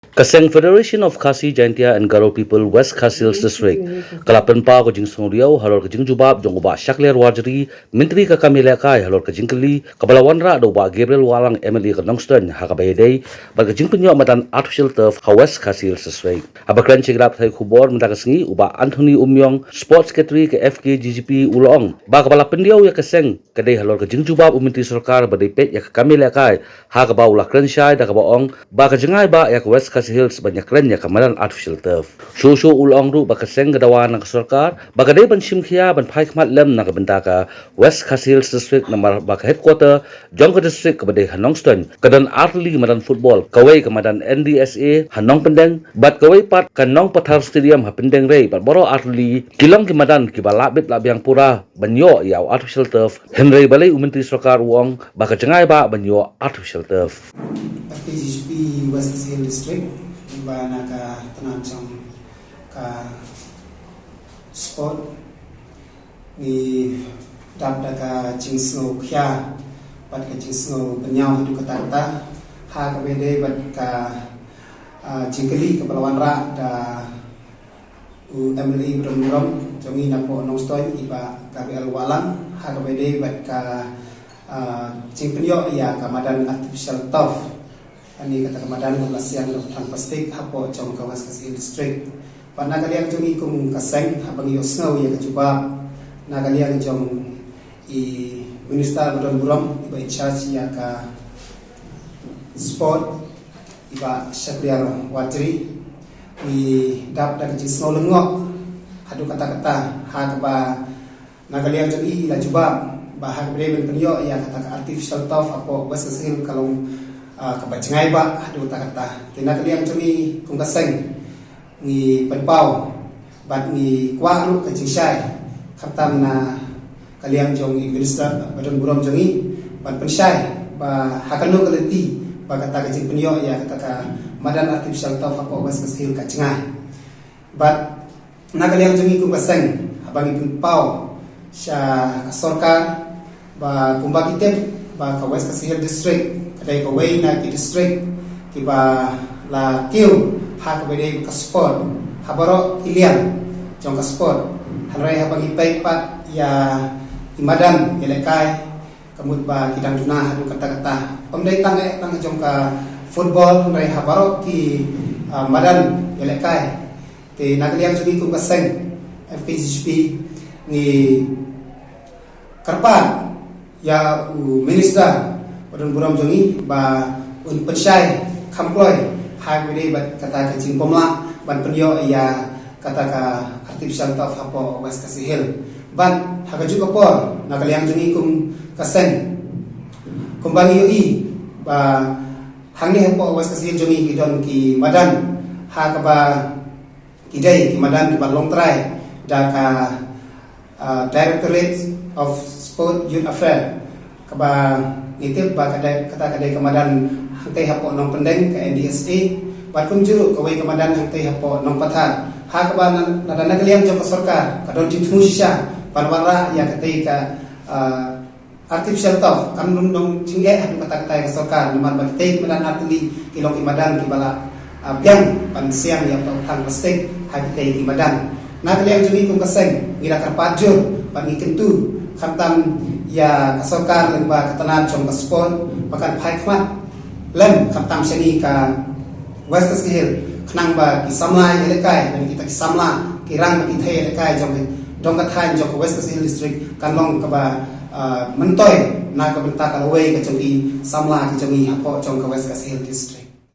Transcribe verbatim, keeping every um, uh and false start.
Ka seng Federation of Khasi Jaintia and Garo People West Khasi Hills District ka la pynpaw ka jingsngewdiaw halor ka jingjubab jong u Bah Shakliar Warjri, Myntri ka kam ïalehkai, halor ka jingkylli kaba la wanrah da u Bah Gabriel Wahlang, M L A ka Nongstoiñ, ha kaba ïadei bad ka jingpynïoh madan artificial turf ha West Khasi Hills District. Haba kren sha ki lad pathai khubor mynta ka sngi, u Bah Anthony Umïong, Sports Secretary ka F K G G P, u la ong ba kaba la pyndiaw ïa ka seng ka dei halor ka jingjubab u Myntri Sorkar ba dei peit ïa ka kam ïalehkai, ha kaba u la kren shai da kaba ong ba ka jngai bah ïa ka West Khasi Hills ban ïakren ïa ka madan artificial turf. Shuh shuh u la ong ruh ba ka seng ka dawa na ka sorkar ba ka dei ban shim khia ban phai khmat lem na ka bynta ka West Khasi Hills District, namar ba ka headquarter jong ka district kaba dei ha Nongstoiñ ka don artylli madan football, kawei ka madan N D S A ha Nongpyndeng bad kawei pat ka Nongpathar Stadium ha Pyndengrei, bad baroh artylli ki long ki madan kiba lah bit lah biang pura ban ïoh ïa u artificial turf. Hynrei balei u Myntri Sorkar u ong ba ka jngai bah ban ïoh artificial turf? F K G G P West Khasi Hills District, ba na ka tnat jong ka sport, ngi dap da ka jingsngew khia bad ka jingsngew bynñiaw haduh katta katta ha kaba ïadei bad ka, ah, jingkylli kaba la wanrah da u M L A ba don burom jong ngi napoh Nongstoiñ, i Bah Gabriel Wahlang, ha kaba ïadei bad ka, ah, jingpynïoh ïa ka madan artificial turf. Ani kata ka madan kaba la siang da u thang plastik hapoh jong ka West Khasi Hills District. Bad na ka liang jong ngi kum ka seng, haba ngi ïohsngew ïa ka jubab na ka liang jong i Minister ba don burom, i ba in charge ïa ka sport, i Bah Shakliar Warjri, ngi dap da ka jingsngew lyngngoh haduh katta katta, ha kaba na ka liang jong i i la jubab ba ha kaba dei ban pynïoh ïa kata ka artificial turf hapoh West Khasi Hills ka long, ah, kaba jngai bah haduh katta katta. Te na ka liang jong i kum ka seng ngi pynpaw bad ngi kwah ruh ka jingshai khamtam na ka liang jong i Minister ba don burom jong i ban pynshai ba ha kano ka lynti ba kata ka jingpynïoh ïa kata ka madan artificial turf hapoh West Khasi Hills ka jngai. Bad na ka liang jong i kum ka seng, haba ngi pynpaw sha ka sorkar ba kumba ki tip ba ka West Khasi Hills District ka dei kawei na ki district kiba la kiew ha kaba dei ka sport ha baroh ki liang jong ka sport. Hynrei haba ngi peit pat ïa ki madan ïalehkai, ka mut ba ki dang duna haduh katta katta, ym dei tang eh tang jong ka football, hynrei ha baroh ki, ah, madan ïalehkai. Te na ka liang jong ngi kum ka seng F K G G P ngi kyrpad ïa u Minister ba don burom jong ngi ba un pynshai kham kloi ha kaba dei bad kata ka jingpynlah ban pynïoh ïa kata ka artificial turf hapoh West Khasi Hills. Bad ha kajuh ka por na ka liang jong ngi kum ka seng, kumba ngi ïohi ba hangne hapoh West Khasi Hills jong ngi ki don ki madan ha kaba ki dei ki madan kiba long trai da ka, ah, Directorate of Sport Youth Affairs, kaba ngi tip ba ka dei, kata ka dei ka madan hangtei hapoh Nongpyndeng ka N D S A, bad kumjuh ruh kawei ka madan hangtei hapoh Nongpathar. Ha kaba na, na, na ka liang jong ka sorkar ka don jingthmu shisha ban wanrah ïa katei ka, ah, artificial turf, kam don jingeh haduh katta katta ïa ka sorkar, namar ba kitei ki madan artylli ki long ki madan kiba la, ah, biang ban siang ïa u thang plastik ha kitei ki madan. Na ka liang jong ngi kum ka seng ngi la kyrpad jur bad ngi kyntu khamtam ïa ka sorkar lyngba ka tnat jong ka sport ba kan phai khmat lem khamtam sha ngi ka West Khasi Hills, khnang ba ki samla ïalehkai, lane kita ki samla ki rangbah ki thei ïalehkai jong ka dong ka thaiñ jong ka West Khasi Hills District kan long kaba, ah, myntoi na ka bynta ka lawei ka jong ki samla ki jong ngi hapoh jong ka West Khasi Hills District.